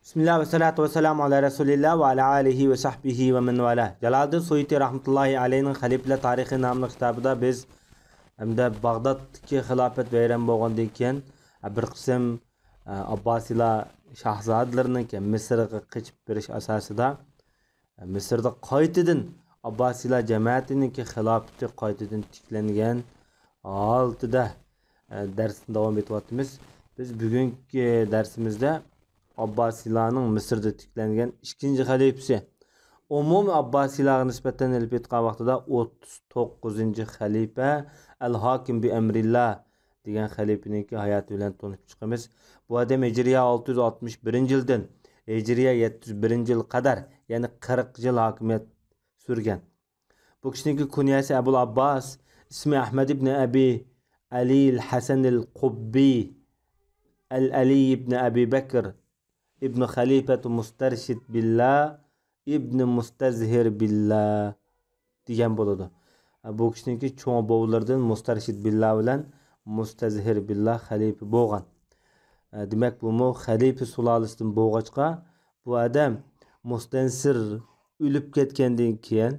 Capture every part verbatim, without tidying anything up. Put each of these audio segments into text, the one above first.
بىسمىللا ۋەسسالاتۇ ۋەسسالامۇ ئالا رەسۇلىللا ۋە ئالا ئالىھى ۋە سەھبىھى ۋە مەن ۋالا. جالالىدىن سۇيۇتى رەھمەتۇللاھى ئەلەيھىنىڭ خەلىپىلەر تارىخى ناملىق كىتابىدا بىز ھەمدە باغدادتىكى خىلاپەت ۋەيران بولغاندىن كېيىن، بىر قىسىم، ئە، ئابباسىيلار شاھزادىلىرىنىڭكى مىسىرغا قېچىپ بېرىش ئاساسىدا، مىسىردا قايتىدىن ئابباسىيلار جەمەتىنىڭكى خىلاپىتى قايتىدىن تىكلەنگەن ھالىتىدە، ئە، دەرسنى داۋام ئېتىۋاتىمىز. بىز بۈگۈنكى دەرسىمىزدە ئابباسىيلارنىڭ مىسىردا تىكلەنگەن ئىككىنچى خەلىپىسى، ئومۇمىي ئابباسىيلارغا نىسبەتەن ئېلىپ ئېيتقان ۋاقتىدا ئوتتۇز توققۇزىنچى خەلىپە ئەل ھاكىم بى ئەمرىللا دېگەن خەلىپىنىڭكى ھاياتى بىلەن تونۇشۇپ چىقىمىز. بۇ ئادەم ھىجرىيە ئالتە يۈز ئاتمىش بىرىنچى يىلدىن ھىجرىيە يەتتە يۈز بىرىنچى يىلغا قەدەر، يەنى قىرىق يىل ھاكىمىيەت سۈرگەن. بۇ كىشىنىڭكى كۇنيەسى ئەبۇل ئابباس، ئىسمى ئەھمەد ئىبنى ئەبى ئەلىل ھەسەنىل قۇببى، ئەل ئەلى ئىبنى ئەبى بەكر ئىبنى خەلىپەتۇ مۇستەرشىد بىللا ئىبنى مۇستەزھىر بىللا دېگەن بولىدۇ. بۇ كىشىنىڭكى چوڭ بوۋىلىرىدىن مۇستەرشىد بىللا بىلەن مۇستەزھىر بىللا خەلىپە بولغان. دېمەك، بۇمۇ خەلىپە سۇلالىسىدىن بولغاچقا، بۇ ئادەم مۇستەنسىر ئۆلۈپ كەتكەندىن كېيىن،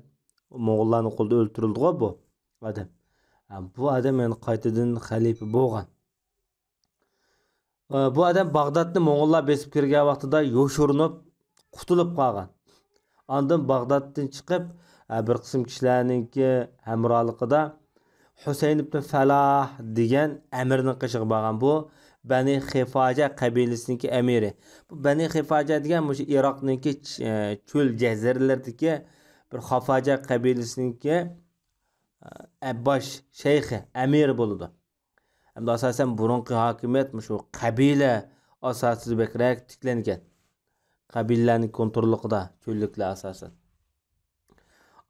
موڭغۇللارنىڭ قولىدا ئۆلتۈرۈلدىغۇ بۇ ئادەم. بۇ ئادەم يەنە قايتىدىن خەلىپە بولغان. بۇ ئادەم باغدادنى موڭغۇللار بېسىپ كىرگەن ۋاقتىدا يوشۇرۇنۇپ قۇتۇلۇپ قالغان. ئاندىن باغدادتىن چىقىپ، بىر قىسىم كىشىلەرنىڭكى ھەمراھلىقىدا ھۈسەيىن ئىبن فەلاھ دېگەن ئەمىرنىڭ قېشىغا بارغان. بۇ بەنى خىفاجە قەبىلىسىنىڭكى ئەمىرى. بۇ بەنى خىفاجە دېگەن مۇشۇ ئىراقنىڭكى چ-، چۆل جەزىرىلىرىدىكى بىر خافاجە قەبىلىسىنىڭكى، باش شەيخى، ئەمىرى بولىدۇ. ھەمدە ئاساسەن بۇرۇنقى ھاكىمىيەت مۇشۇ قەبىلە ئاساسىدا بەكرەك تىكلەنگەن. قەبىلىلەرنىڭ كونتروللۇقىدا چۆللۈكلەر ئاساسەن.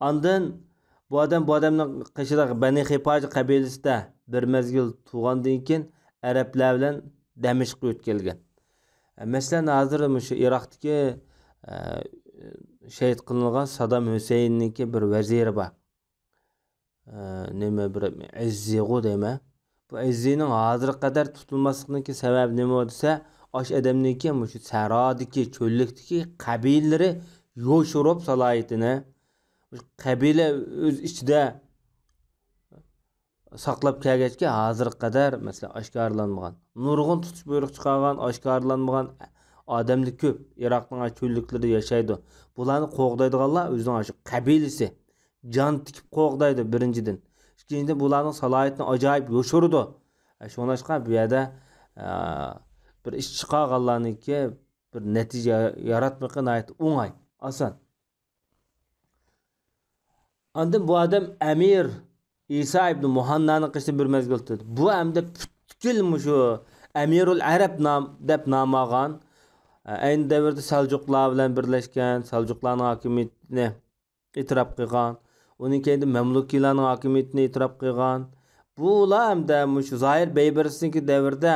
ئاندىن بۇ ئادەم، بۇ ئادەمنىڭ قېشىدا بەنى خىپاجە قەبىلىسىدە بىر مەزگىل تۇرغاندىن كېيىن، ئەرەبلەر بىلەن دەمىشققە ئۆتكەلگەن. مەسىلەن، ھازىر مۇشۇ ئىراقتىكى، ئە، شېھىت قىلىنغان سادام ھۈسەيىننىڭكى بىر ۋەزىرى بار. ئە، نېمە، بىر ئىززىغۇ دەيمەن. بۇ ئىززىنىڭ ھازىرغا قەدەر تۇتۇلماسلىقىنىڭكى سەۋەبى نېمە دېسە، ئاش ئادەمنىڭكى مۇشۇ سەھرادىكى، چۆللۈكتىكى قەبىلىلىرى يوشۇرۇپ سالاھىيىتىنى، مۇشۇ قەبىلە ئۆز ئىچىدە ساقلاپ كەلگەچكە، ھازىرغا قەدەر، مەسىلەن، ئاشكارىلانمىغان. نۇرغۇن تۇتۇش بۇيرۇق چىقارغان، ئاشكارىلانمىغان ئادەملىك كۆپ. ئىراقنىڭ چۆللۈكلىرىدە ياشايدۇ. بۇلارنى قوغدايدىغانلار ئۆزىنىڭ ئاشۇ قەبىلىسى. جان تىكىپ قوغدايدۇ، بىرىنچىدىن. ئىككىنچىدىن، بۇلارنىڭ سالاھىيىتىنى ئاجايىپ يوشۇرىدۇ. شۇڭلاشقا بۇ يەردە، ئە، بىر ئىش چىقارغانلارنىڭكى بىر نەتىجە ياراتمىقى ناھايىتى ئوڭاي، ئاسان. ئاندىن بۇ ئادەم ئەمىر ئىسا ئىبنى مۇھەننانىڭ قېشىدا بىر مەزگىل تۇردى. بۇ ئەمدى پۈتكۈل مۇشۇ ئەمىرۇل ئەرەب نام، دەپ نام ئالغان، ئەينى دەۋردە سەلجۇقلار بىلەن بىرلەشكەن، سەلجۇقلارنىڭ ھاكىمىيىتىنى ئېتىراپ قىلغان. ئۇنىڭ كەينىدە مەملۇكىيلارنىڭ ھاكىمىيىتىنى ئېتىراپ قىلغان. بۇلار ھەمدە مۇشۇ زاھىر بەيبەرىسنىڭكى دەۋرىدە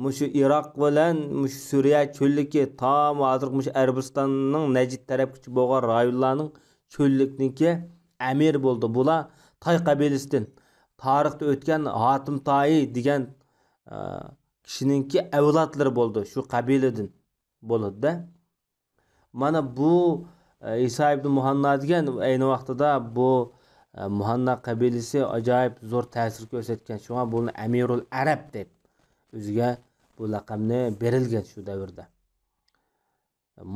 مۇشۇ ئىراق بىلەن مۇشۇ سۈرىيە چۆللۈكى، تام ھازىرقى مۇشۇ ئەرەبىستاننىڭ نەجد تەرەپكىچە بولغان رايونلارنىڭ چۆللۈكنىڭكى ئەمىرى بولدى. بۇلار تاي قەبىلىسىدىن، تارىختا ئۆتكەن ھاتىم تايى دېگەن، ئە، كىشىنىڭكى ئەۋلادلىرى بولدى، شۇ قەبىلىدىن بولىدۇ-دە. مانا بۇ، ئە، ئىسا ئىبن مۇھەننا دېگەن ئەينى ۋاقتىدا بۇ، ئە، مۇھەننا قەبىلىسى ئاجايىپ زور تەسىر كۆرسەتكەن. شۇڭا بۇنى ئەمىرۇل ئەرەب دەپ ئۆزىگە بۇ لەقەمنى بېرىلگەن شۇ دەۋردە.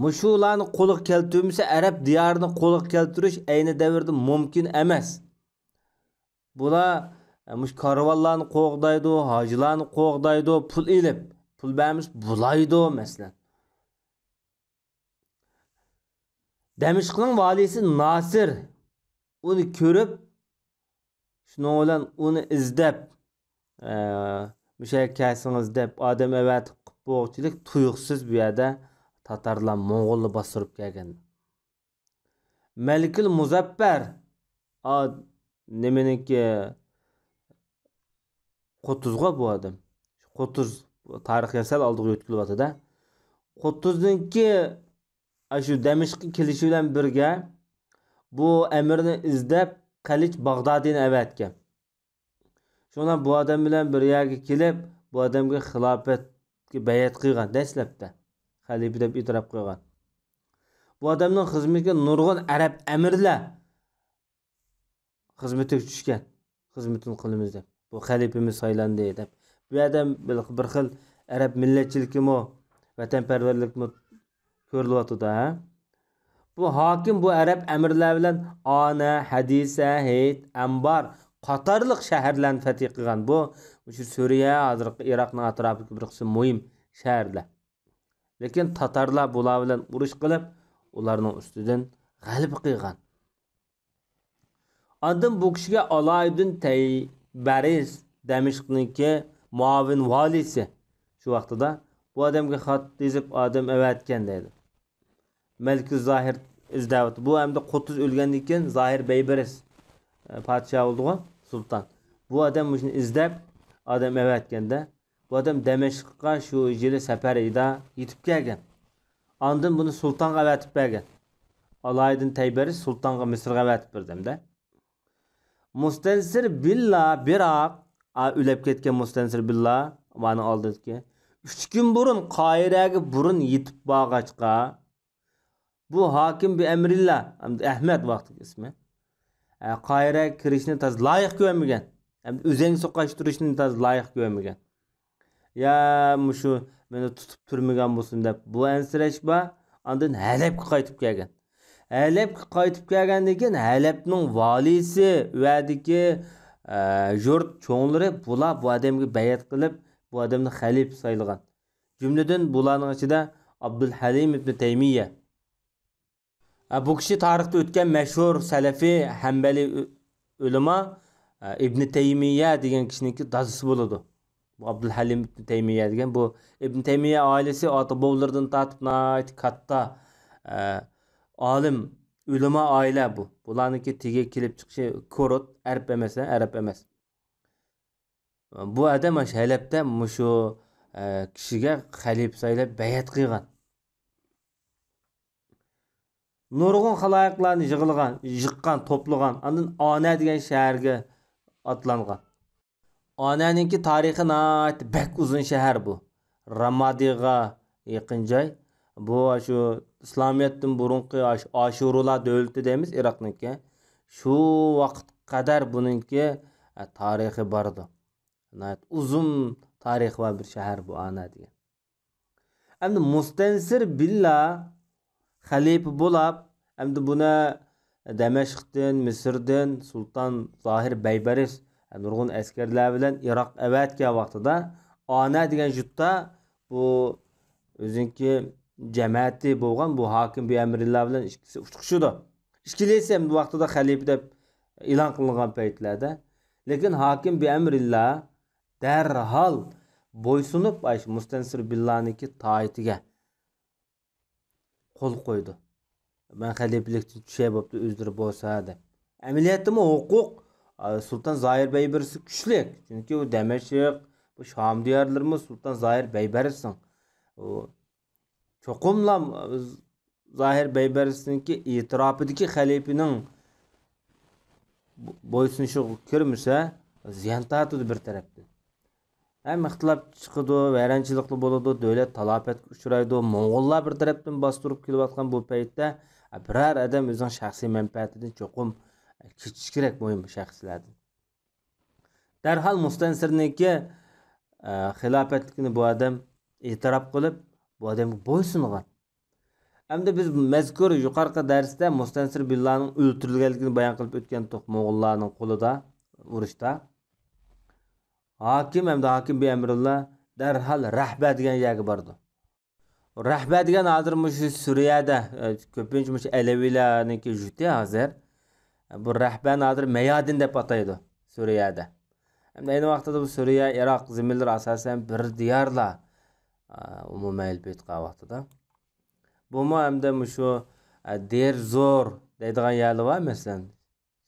مۇشۇلارنى قولغا كەلتۈرمىسە، ئەرەب دىيارىنى قولغا كەلتۈرۈش ئەينى دەۋردە مۇمكىن ئەمەس. بۇلار، ئە، مۇشۇ كارۋانلارنى قوغدايدۇ، ھاجىلارنى قوغدايدۇ، پۇل ئېلىپ، پۇل بەرمىسە بۇلايدۇ، مەسىلەن. دەمىشقنىڭ ۋالىيسى ناسىر ئۇنى كۆرۈپ، شۇنىڭ بىلەن ئۇنى ئىزدەپ، ئە، مۇشۇ يەرگە كەلسىڭىز دەپ ئادەم ئەۋەتىپ قىلىپ بولغۇچىلىك تۇيۇقسىز بۇ يەردە تاتارلار، موڭغۇللار باستۇرۇپ كەلگەن. مەلىكىل مۇزەپپەر، ئا، نېمىنىڭكى، قۇتۇزغۇ بۇ ئادەم. قۇتۇز، تارىخ يەنە سەل ئالدىغا يۆتكىلىۋاتىدۇ. قۇتۇزنىڭكى ئاشۇ دەمىشققە كېلىشى بىلەن بىرگە بۇ ئەمىرنى ئىزدەپ قىلىچ باغدادىنى ئەۋەتكەن. شۇڭا بۇ ئادەم بىلەن بىر يەرگە كېلىپ، بۇ ئادەمگە خىلاپەتكە بەيئەت قىلغان دەسلەپتە. خەلىپە دەپ ئېتىراپ قىلغان. بۇ ئادەمنىڭ خىزمىتىگە نۇرغۇن ئەرەب ئەمىرلەر خىزمىتىگە چۈشكەن، خىزمىتىنى قىلىمىز دەپ. بۇ خەلىپىمىز سايلاندى دەپ. بۇ يەردە بىر، بىر خىل ئەرەب مىللەتچىلىكىمۇ، ۋەتەنپەرۋەرلىكمۇ كۆرۈلۈۋاتىدۇ، ھە؟ بۇ ھاكىم بۇ ئەرەب ئەمىرلەر بىلەن ئانە، ھەدىسە، ھېيت، ئەنبار قاتارلىق شەھەرلەرنى فەتھى قىلغان. بۇ، مۇشۇ سۈرىيە، ھازىرقى ئىراقنىڭ ئەتراپىدىكى بىر قىسىم مۇھىم شەھەرلەر. لېكىن تاتارلار بۇلار بىلەن ئۇرۇش قىلىپ، ئۇلارنىڭ ئۈستىدىن غەلىبە قىلغان. ئاندىن بۇ كىشىگە ئالايىدىن تەيبەرىس، دەمىشقنىڭكى مۇئاۋىن ۋالىسى، شۇ ۋاقتىدا بۇ ئادەمگە خەت يېزىپ، ئادەم ئەۋەتكەن دەيدۇ. مەلىكۇ زاھىر ئىزدەۋاتىدۇ. بۇ ئەمدى قۇتۇز ئۆلگەندىن كېيىن زاھىر بەيبەرىس، ئە، پادىشاھ بولدىغۇ، سۇلتان. بۇ ئادەم مۇشۇنى ئىزدەپ، ئادەم ئەۋەتكەندە، بۇ ئادەم دەمەشققە شۇ يىلى سەپەر ئېيىدا يېتىپ كەلگەن. ئاندىن بۇنى سۇلتانغا ئەۋەتىپ بەرگەن. ئالايىدىن تەيبەرىس سۇلتانغا مىسىرغا ئەۋەتىپ بەردى ئەمدى. مۇستەنسىر بىللا بىراق، ئا، ئۆلۈپ كەتكەن مۇستەنسىر بىللا، مانا ئالدىدىكى، ئۈچ كۈن بۇرۇن قاھىرەگە بۇرۇن يېتىپ بارغاچقا، بۇ ھاكىم بىئەمرىللا، ئەمدى ئەھمەد ۋاقتىدىكى ئىسمى، ئە، قاھىرەگە كىرىشنى تازا لايىق كۆرمىگەن. ئەمدى ئۆزەڭگە سوقۇشتۇرۇشنى تازا لايىق كۆرمىگەن. يا مۇشۇ مېنى تۇتۇپ تۈرمىگەن بولسۇن دەپ بۇ ئەنسىرەش بار. ئاندىن ھەلەبكە قايتىپ كەلگەن. ھەلەبكە قايتىپ كەلگەندىن كېيىن ھەلەبنىڭ ۋالىسى، ئۇ يەردىكى، ئە، يۇرت چوڭلىرى، بۇلار بۇ ئادەمگە بەيئەت قىلىپ، بۇ ئادەمنى خەلىپە سايلىغان. جۈملىدىن بۇلارنىڭ ئىچىدە ئابدۇلھەلىم ئىبنى تەيمىيە. ئە، بۇ كىشى تارىختا ئۆتكەن مەشھۇر سەلەفىي ھەمبەلىي ئۆ-، ئۆلىما، ئە، ئىبنى تەيمىيە دېگەن كىشىنىڭكى دادىسى بولىدۇ. بۇ ئابدۇلھەلىم ئىبنى تەيمىيە دېگەن، بۇ ئىبنى تەيمىيە ئائىلىسى ئاتا-بوۋىلىرىدىن تارتىپ ناھايىتى كاتتا، ئە، ئالىم، ئۆلىما ئائىلە بۇ. بۇلارنىڭكى تېگىگە كېلىپ چىقىشى كۇرت، ئەرەب ئەمەس، ھە، ئەرەب ئەمەس. بۇ ئادەم مانا شۇ ھەلەبتە مۇشۇ، ئە، كىشىگە خەلىپە سايلاپ بەيئەت قىلغان. نۇرغۇن خالايىقلارنى يىغلىغان، يىغقان، توپلىغان، ئاندىن ئانە دېگەن شەھەرگە ئاتلانغان. ئانەنىڭكى تارىخى ناھايىتى بەك ئۇزۇن شەھەر بۇ. رامادىغا يېقىن جاي. بۇ شۇ ئىسلامىيەتتىن بۇرۇنقى ئاش-، ئاشۇرۇلار دۆلىتى دەيمىز ئىراقنىڭكى. شۇ ۋاقىتقا قەدەر بۇنىڭكى، ئە، تارىخى بارىدۇ. ناھايىتى ئۇزۇن تارىخى بار بىر شەھەر بۇ ئانە دېگەن. ئەمدى مۇستەنسىر بىللا خەلىپە بولاپ، ئەمدى بۇنى دەمەشقتىن، مىسىردىن سۇلتان زاھىر بەيبەرىس نۇرغۇن ئەسكەرلەر بىلەن ئىراق ئەۋەتكەن ۋاقتىدا، ئانە دېگەن يۇرتتا بۇ ئۆزىنىڭكى جەمەتى بولغان بۇ ھاكىم بىئەمرىللا بىلەن ئىككىسى ئۇچرىشىدۇ. ئىككىلىسى ھەم ۋاقتىدا خەلىپە دەپ ئېلان قىلىنغان پەيتلەردە. لېكىن ھاكىم بىئەمرىللا دەرھال بويسۇنۇپ، ئاشۇ مۇستەنسىر بىللانىڭكى تائىتىگە قول قويدى. مەن خەلىپىلىكتىن چۈشەي بوپتۇ، ئۆزلىرى بولسا دەپ. ئەمەلىيەتتىمۇ ھوقۇق، ئا، سۇلتان زاھىر بەيبەرىسى كۈچلۈك. چۈنكى ئۇ دەمەشق، بۇ شام دىيارلىرىمۇ سۇلتان زاھىر بەيبەرىسىنىڭ. ئۇ چوقۇملا زاھىر بەيبەرىسىنىڭكى ئېتىراپىدىكى خەلىپىنىڭ بويسۇنۇشىغا كىرمىسە، زىيان تارتىدۇ بىر تەرەپتىن. ھەم ئىختىلاپ چىقىدۇ، ۋەيرانچىلىقلا بولىدۇ، دۆلەت تالاپەتكە ئۇچرايدۇ. موڭغۇللار بىر تەرەپتىن باستۇرۇپ كېلىۋاتقان بۇ پەيتتە، بىرەر ئادەم ئۆزىنىڭ شەخسىي مەنپەئەتىدىن چوقۇم كېچىش كېرەك مۇھىم شەخسلەردىن. دەرھال مۇستەنسىرنىڭكى، ئە، خىلاپەتلىكىنى بۇ ئادەم ئېتىراپ قىلىپ، بۇ ئادەمگە بويسۇنغان. ئەمدى بىز مەزكۇر يۇقىرىقى دەرستە مۇستەنسىر بىللانىڭ ئۆلتۈرۈلگەنلىكىنى بايان قىلىپ ئۆتكەنتۇق، موڭغۇللارنىڭ قولىدا، ئۇرۇشتا. ھاكىم ھەمدە ھاكىم بىئەمرىللا دەرھال رەھبە دېگەن يەرگە بارىدۇ. رەھبە دېگەن ھازىر مۇشۇ سۈرىيەدە، ئە، كۆپىنچە مۇشۇ ئەلەۋىلەرنىڭكى يۇرتى ھازىر. بۇ رەھبەنى ھازىر مەيادىن دەپ ئاتايدۇ سۈرىيەدە. ئەمدى ئەينى ۋاقتىدا بۇ سۈرىيە، ئىراق زېمىنلىرى ئاساسەن بىر دىيارلا، ئە، ئومۇمەن ئېلىپ ئېيتقان ۋاقتىدا. بۇمۇ ئەمدى مۇشۇ، ئە، دېر زور دەيدىغان يەرلەر بار، مەسىلەن،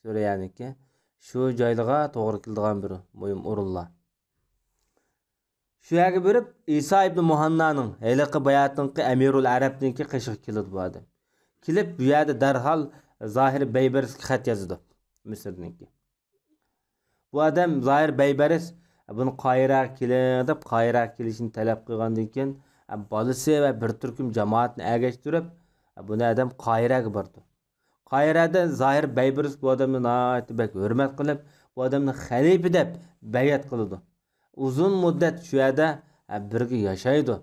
سۈرىيەنىڭكى. شۇ جايلىرىغا توغرا كېلىدىغان بىر مۇھىم ئورۇنلار. شۇ يەرگە بېرىپ، ئىسا ئىبنى مۇھەننانىڭ، ھېلىقى باياتىنقى ئەمىرۇل ئەرەبنىڭكى قېشىغا كېلىدۇ بۇ ئادەم. كېلىپ، بۇ يەردە دەرھال زاھىر بەيبەرىسكە خەت يازىدۇ، مىسىرنىڭكى. بۇ ئادەم زاھىر بەيبەرىس، بۇنى قاھىرەگە كېلىڭ دەپ، قاھىرەگە كېلىشىنى تەلەپ قىلغاندىن كېيىن، بالىسى ۋە بىر تۈركۈم جامائەتنى ئەگەشتۈرۈپ، بۇنى ئادەم قاھىرەگە بارىدۇ. قاھىرەدە زاھىر بەيبەرىس بۇ ئادەمنى ناھايىتى بەك ھۆرمەت قىلىپ، بۇ ئادەمنى خەلىپە دەپ بەيئەت قىلىدۇ. ئۇزۇن مۇددەت شۇ يەردە، ئە، بىرگە ياشايدۇ.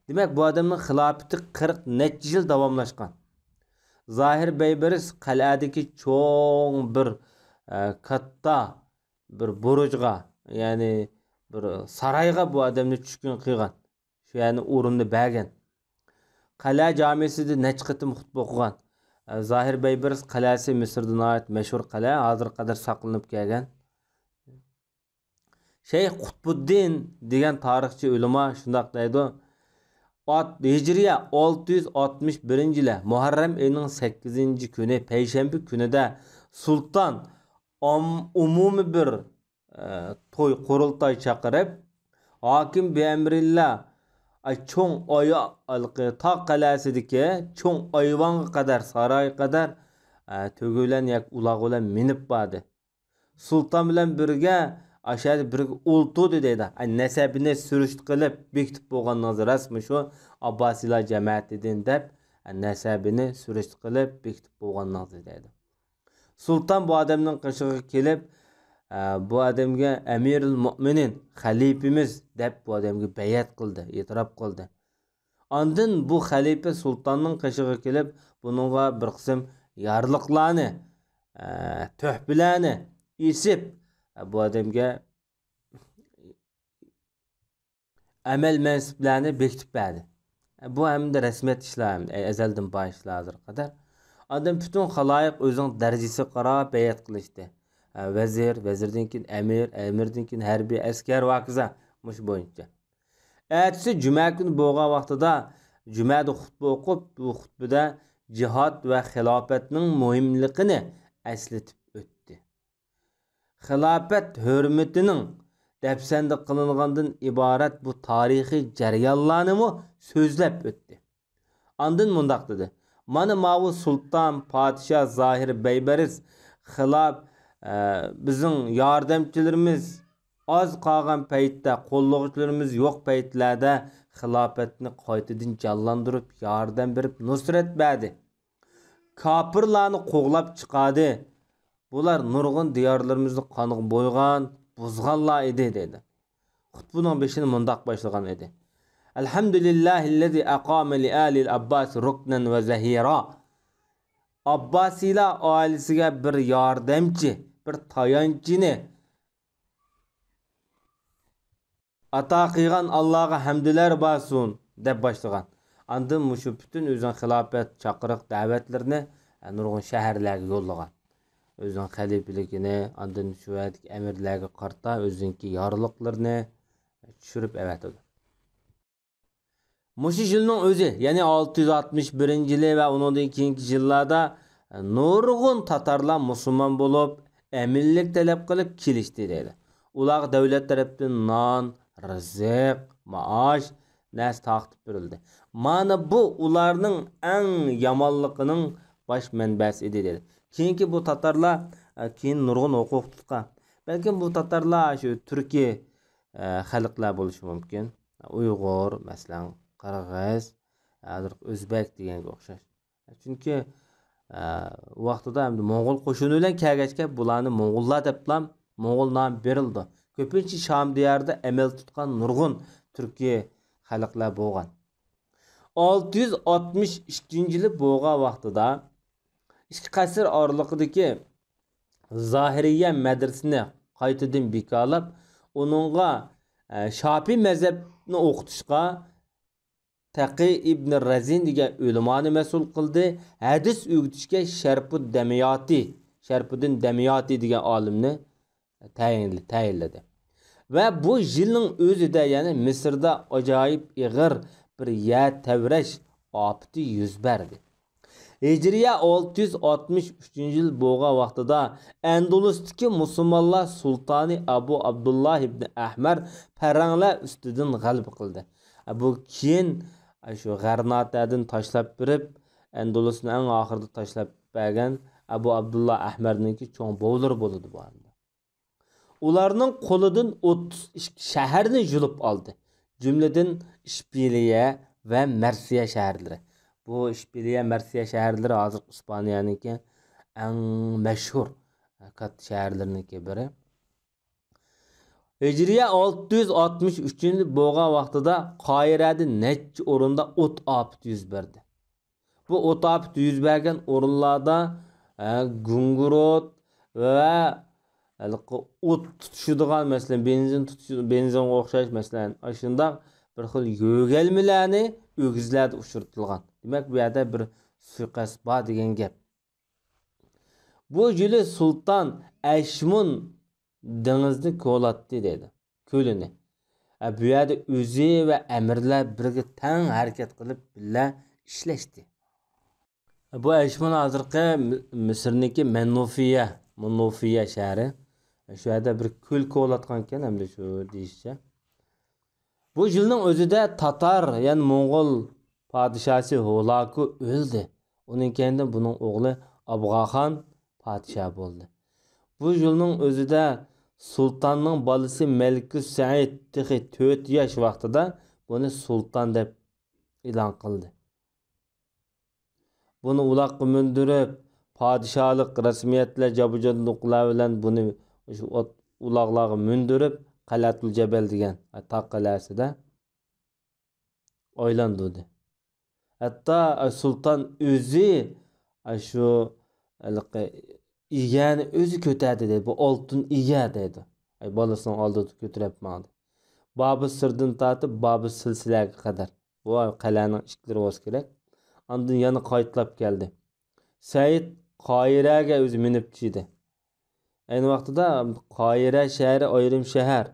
دېمەك، بۇ ئادەمنىڭ خىلاپىتى قىرىق نەچچە يىل داۋاملاشقان. زاھىر بەيبەرىس قەلئەدىكى چوڭ بىر، ئە، كاتتا بىر بۇرۇجغا، يەنى بىر سارايغا بۇ ئادەمنى چۈشكۈن قىلغان. شۇ يەرنى ئورنىنى بەرگەن. قەلئە جامىسىدا نەچچە قېتىم خۇتبە ئوقۇغان. ئە، زاھىر بەيبەرىس قەلئەسى مىسىردا ناھايىتى مەشھۇر قەلئە، ھازىرغا قەدەر ساقلىنىپ كەلگەن. شەيخ قۇتبۇددىن دېگەن تارىخچى ئۆلىما شۇنداق دەيدۇ، ئات-، ھىجرىيە ئالتە يۈز ئاتمىش بىرىنچى يىلى مۇھەررەم ئېيىنىڭ سەككىزىنچى كۈنى، پەيشەنبە كۈنىدە سۇلتان ئام-، ئومۇمىي بىر، ئە، توي، قۇرۇلتاي چاقىرىپ، ھاكىم بىئەمرىللا، ئاي، چوڭ ئايا-، ھېلىقى تاغ قەلئەسىدىكى چوڭ ئايۋانغا قەدەر، سارايغا قەدەر، ئە، تۆگە بىلەن ياكى ئۇلاغ بىلەن مىنىپ باردى. سۇلتان بىلەن بىرگە ئاشۇ يەردە بىرگە ئولتۇردى دەيدۇ. ئە، نەسەبىنى سۈرۈشتە قىلىپ بېكىتىپ بولغانلىقىڭىز راستمۇ شۇ؟ ئابباسىيلار جەمەتىدىن دەپ، ئە، نەسەبىنى سۈرۈشتە قىلىپ بېكىتىپ بولغانلىقىڭىز دەيدۇ. سۇلتان بۇ ئادەمنىڭ قېشىغا كېلىپ، ئە، بۇ ئادەمگە ئەمىرۇل مۆمىنىن، خەلىپىمىز دەپ بۇ ئادەمگە بەيئەت قىلدى، ئېتىراپ قىلدى. ئاندىن بۇ خەلىپە سۇلتاننىڭ قېشىغا كېلىپ، بۇنىڭغا بىر قىسىم يارلىقلارنى، ئە، تۆھپىلەرنى ئېسىپ، ئە، بۇ ئادەمگە ئەمەل مەنسىپلەرنى بېكىتىپ بەردى. بۇ ھەمدە رەسمىيەت ئىشلار، ھەمدە ئەزەلدىن بار ئىشلار ھازىرغا قەدەر. ئاندىن پۈتۈن خالايىق ئۆزىنىڭ دەرىجىسىگە قاراپ بەيئەت قىلىشتى. ھە، ۋەزىر، ۋەزىردىن كېيىن ئەمىر، ئەمىردىن كېيىن ھەربىي ئەسكەر ۋە ھاكازا مۇشۇ بويىچە. ئەتىسى جۈمە كۈنى بولغان ۋاقتىدا جۈمەدە خۇتبە ئوقۇپ، بۇ خۇتبىدە جىھاد ۋە خىلاپەتنىڭ مۇھىملىقىنى ئەسلىتىپ ئۆتتى. خىلاپەت ھۆرمىتىنىڭ دەپسەندە قىلىنغاندىن ئىبارەت بۇ تارىخىي جەريانلارنىمۇ سۆزلەپ ئۆتتى. ئاندىن مۇنداق دېدى، مانا ماۋۇ سۇلتان، پادىشاھ زاھىر بەيبەرىس خىلاپ، ئە، بىزنىڭ ياردەمچىلىرىمىز ئاز قالغان پەيتتە، قوللىغۇچىلىرىمىز يوق پەيتلەردە خىلاپەتنى قايتىدىن جانلاندۇرۇپ، ياردەم بېرىپ، نۇسرەت بەردى. كاپىرلارنى قوغلاپ چىقاردى. بۇلار نۇرغۇن دىيارلىرىمىزنى قانغا بويىغان، بۇزغانلار ئىدى، دېدى. خۇتبىنىڭ بېشىنى مۇنداق باشلىغان ئىدى. الحمد لله الذي أقام لآل العباس ركنا وظهيرا. ئابباسىيلار ئائىلىسىگە بىر ياردەمچى، بىر تايانچنى ئاتا قىلغان ئاللاغا ھەمدلەر بارسۇن، دەپ باشلىغان. ئاندىن مۇشۇ پۈتۈن ئۆزىنىڭ خىلاپەت چاقىرىق دەۋەتلىرىنى نۇرغۇن شەھەرلەرگە يوللىغان. ئۆزىنىڭ خەلىپىلىكىنى ئاندىن شۇ يەردىكى ئەمىرلەرگە قارىتا ئۆزىنىڭكى يارلىقلىرىنى چۈشۈرۈپ ئەۋەتىدۇ. مۇشۇ يىلنىڭ ئۆزى، يەنى ئالتە يۈز ئاتمىش بىرىنچى يىلى ۋە ئۇنىڭدىن كېيىنكى يىللاردا نۇرغۇن تاتارلار مۇسۇلمان بولۇپ، ئەمىنلىك تەلەپ قىلىپ كېلىشتى دەيدۇ. ئۇلارغا دۆلەت تەرەپتىن نان، رىزىق، مائاش، نەرسە تارقىتىپ بېرىلدى. مانا بۇ ئۇلارنىڭ ئەڭ يامانلىقىنىڭ باش مەنبەسى ئىدى دەيدۇ. كېيىنكى بۇ تاتارلار، ئە، كېيىن نۇرغۇن ھوقۇق تۇتقان. بەلكىم بۇ تاتارلار شۇ تۈركىي، ئە، خەلقلەر بولۇشى مۇمكىن. ئۇيغۇر، مەسىلەن، قىرغىز، ھازىرقى ئۆزبەك دېگەنگە ئوخشاش. چۈنكى، ئە، ۋاقتىدا ئەمدى موڭغۇل قوشۇنى بىلەن كەلگەچكە، بۇلارنى موڭغۇللار دەپلا موڭغۇل نامى بېرىلىدۇ. كۆپىنچە شام دىيارىدا ئەمەل تۇتقان نۇرغۇن تۈركىي خەلقلەر بولغان. ئالتە يۈز ئاتمىش ئىككىنچى يىلى بولغان ۋاقتىدا ئىككى قەسىر ئارىلىقىدىكى زاھىرىيە مەدرىسىنى قايتىدىن بىكارلاپ، ئۇنىڭغا، ئە، شاپىي مەزھەپنى ئوقۇتۇشقا تەقى ئىبن رەزىن دېگەن ئۆلىمانى مەسئۇل قىلدى. ھەدىس ئۆگىتىشكە شەرپۇد دەمياتى، شەرپۇددىن دەمياتى دېگەن ئالىمنى تەيىنلە-، تەيىنلىدى. ۋە بۇ يىلنىڭ ئۆزىدە، يەنى مىسىردا ئاجايىپ ئېغىر بىر يەر تەۋرەش ئاپىتى يۈز بەردى. ھىجرىيە ئالتە يۈز ئاتمىش ئۈچىنچى يىل بولغان ۋاقتىدا ئەندۇلۇستىكى مۇسۇلمانلار سۇلتانى ئەبۇ ئابدۇللا ئىبنى ئەھمەر پەرەڭلەر ئۈستىدىن غەلىبە قىلدى. بۇ كېيىن شۇ غەرناتەدىن تاشلاپ بېرىپ، ئەندۇلۇسنى ئەڭ ئاخىرىدا تاشلاپ بەرگەن ئەبۇ ئابدۇللا ئەھمەرنىڭكى چوڭ بوۋىلىرى بولىدۇ بۇ ئەمدى. ئۇلارنىڭ قولىدىن ئوتتۇز ئىككى شەھەرنى يۇلۇپ ئالدى. جۈملىدىن ئىشبىلىيە ۋە مەرسىيە شەھەرلىرى. بۇ ئىشبىلىيە، مەرسىيە شەھەرلىرى ھازىرقى ئىسپانىيەنىڭكى ئەڭ مەشھۇر كاتتا شەھەرلىرىنىڭكى بىرى. ھىجرىيە ئالتە يۈز ئاتمىش ئۈچىنچى يىل بولغان ۋاقتىدا قاھىرەدە نەچچە ئورۇندا ئوت ئاپىتى يۈز بەردى. بۇ ئوت ئاپىتى يۈز بەرگەن ئورۇنلاردا، ئە، گۇڭگۇرۇت ۋە ھېلىقى ئوت تۇتىشىدىغان، مەسىلەن، بېنزىن تۇتۇشى، بېنزىنغا ئوخشاش، مەسىلەن، ئاشۇنداق بىر خىل يۆگەلمىلەرنى ئۆگزىلەردە ئۇچرىتىلغان. دېمەك، بۇ يەردە بىر سۇيىقەست بار دېگەن گەپ. بۇ يىلى سۇلتان ئەشمۇن دېڭىزنى كولاتتى دەيدۇ، كۆلىنى. ئە، بۇ يەردە ئۆزى ۋە ئەمىرلەر بىرگە تەڭ ھەرىكەت قىلىپ، بىللە ئىشلەشتى. بۇ ئەشمۇن ھازىرقى مىسىرنىڭكى مەنۇفىيە، مۇنۇفىيە شەھىرى. شۇ يەردە بىر كۆل كولاتقانكەن، ئەمدى شۇ دېيىشىچە. بۇ يىلنىڭ ئۆزىدە تاتار، يەنى موڭغۇل پادىشاھى ھولاكۇ ئۆلدى. ئۇنىڭ كەينىدىن بۇنىڭ ئوغلى ئابغاخان پادىشاھ بولدى. بۇ يىلنىڭ ئۆزىدە سۇلتاننىڭ بالىسى مەلىكۇس سەئىد تېخى تۆت ياش ۋاقتىدا بۇنى سۇلتان دەپ ئېلان قىلدى. بۇنى ئۇلاغقا مىندۈرۈپ، پادىشاھلىق رەسمىيەتلەر، جابدۇقلار بىلەن بۇنى شۇ ئوت-، ئۇلاغلارغا مىندۈرۈپ، قەلئەتۇل جەبەل دېگەن تاغ قەلئەسىدە ئايلاندۇردى. ھەتتا سۇلتان ئۆزى شۇ ھېلىقى ئىگەنى ئۆزى كۆتەردى دەيدۇ. بۇ ئالتۇن ئىگە دەيدۇ. ئاي، بالىسىنىڭ ئالدىدا كۆتۈرۈپ ماڭدى. بابۇ سىردىن تارتىپ بابۇ سىلسىلەگە قەدەر. بۇ قەلئەنىڭ ئىشىكلىرى بولسا كېرەك. ئاندىن يەنە قايتىلاپ كەلدى. سەئىد قاھىرەگە ئۆزى مىنىپ چىدى. ئەينى ۋاقتىدا قاھىرە شەھىرى ئايرىم شەھەر.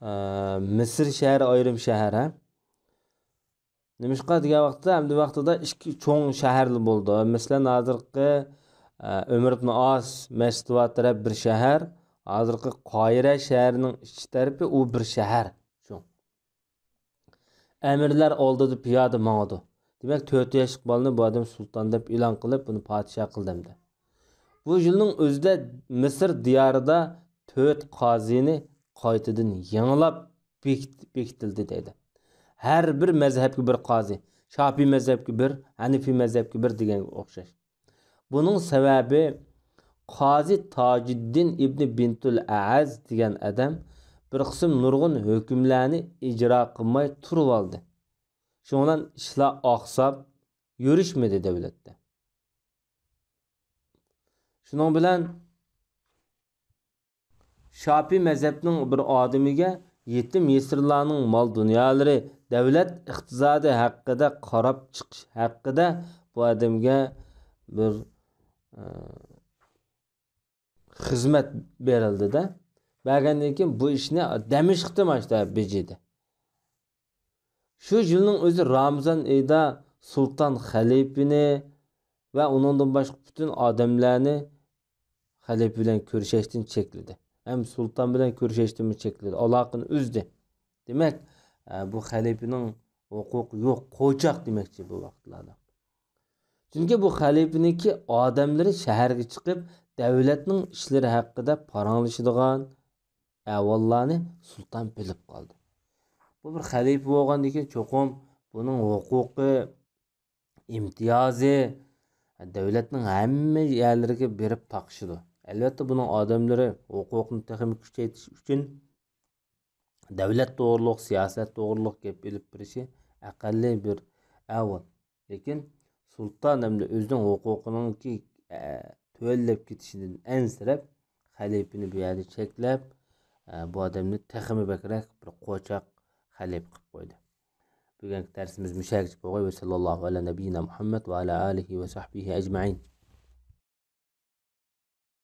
ئە، مىسىر شەھىرى ئايرىم شەھەر، ھە؟ نېمىشقا دېگەن ۋاقىتتا، ئەمدى ۋاقتىدا ئىككى چوڭ شەھەرلا بولدى. مەسىلەن، ھازىرقى، ئە، ئۆمەر ئىبن ئاس مەسچىتى بار تەرەپ بىر شەھەر، ھازىرقى قاھىرە شەھىرىنىڭ ئىچ تەرىپى ئۇ بىر شەھەر. شۇ. ئەمىرلەر ئالدىدا پىيادە ماڭىدۇ. دېمەك، تۆت ياشلىق بالىنى بۇ ئادەم سۇلتان دەپ ئېلان قىلىپ، بۇنى پادىشاھ قىلدى ئەمدى. بۇ يىلنىڭ ئۆزىدە مىسىر دىيارىدا تۆت قازىنى قايتىدىن يېڭىلاپ بېكىت-، بېكىتىلدى دەيدۇ. ھەر بىر مەزھەپكە بىر قازى، شاپىي مەزھەپكە بىر، ھەنىفىي مەزھەپكە بىر دېگەنگە ئوخشاش. بۇنىڭ سەۋەبى، قازى تاجىددىن ئىبنى بىنتۇل ئەز دېگەن ئادەم بىر قىسىم نۇرغۇن ھۆكۈملەرنى ئىجرا قىلماي تۇرۇۋالدى. شۇنىڭ بىلەن ئىشلار ئاقساپ يۈرۈشمىدى دەۋلەتتە. شۇنىڭ بىلەن شاپىي مەزھەپنىڭ بىر ئادىمىگە يېتىم يېسىرلارنىڭ مال-دۇنيالىرى، دەۋلەت ئىقتىسادى ھەققىدە قاراپ چىقىش ھەققىدە بۇ ئادەمگە بىر، ئە، خىزمەت بېرىلدى-دە. بەرگەندىن كېيىن بۇ ئىشنى دەمىشقتا ماشتا بېجىدى. شۇ يىلنىڭ ئۆزى رامىزان ئېيىدا سۇلتان خەلىپىنى ۋە ئۇنىڭدىن باشقا پۈتۈن ئادەملەرنى خەلىپە بىلەن كۆرۈشەشتىن چەكلىدى. ھەم سۇلتان بىلەن كۆرۈشەشتىنمۇ چەكلىدى. ئالاقىنى ئۈزدى. دېمەك، ئە، بۇ خەلىپىنىڭ ھوقۇقى يوق، قوچاق دېمەكچى بۇ ۋاقىتلاردا. چۈنكى بۇ خەلىپىنىڭكى ئادەملىرى شەھەرگە چىقىپ، دەۋلەتنىڭ ئىشلىرى ھەققىدە پاراڭلىشىدىغان ئەھۋاللارنى سۇلتان بىلىپ قالدى. بۇ بىر خەلىپە بولغاندىن كېيىن چوقۇم بۇنىڭ ھوقۇقى، ئىمتىيازى دەۋلەتنىڭ ھەممە يەرلىرىگە بېرىپ تاقىشىدۇ. ئەلۋەتتە، بۇنىڭ ئادەملىرى ھوقۇقنى تېخىمۇ كۈچەيتىش ئۈچۈن دەۋلەت توغرۇلۇق، سىياسەت توغرۇلۇق گەپ ئېلىپ بېرىشى ئەقەللىي بىر ئەھۋال. لېكىن سۇلتان ئەمدى ئۆزىنىڭ ھوقۇقىنىڭكى، ئە، تۆۋەنلەپ كېتىشىدىن ئەنسىرەپ، خەلىپىنى بۇ يەردە چەكلەپ، ئە، بۇ ئادەمنى تېخىمۇ بەكرەك بىر قوچاق خەلىپە قىلىپ قويدى. بۈگۈنكى دەرسىمىز مۇشۇ يەرگىچە بولغاي. ۋەسەللاللاھۇ ئەلە نەبىييىنا مۇھەممەد ۋە ئەلە ئالىھى ۋە سەھبىھى ئەجمەئىن.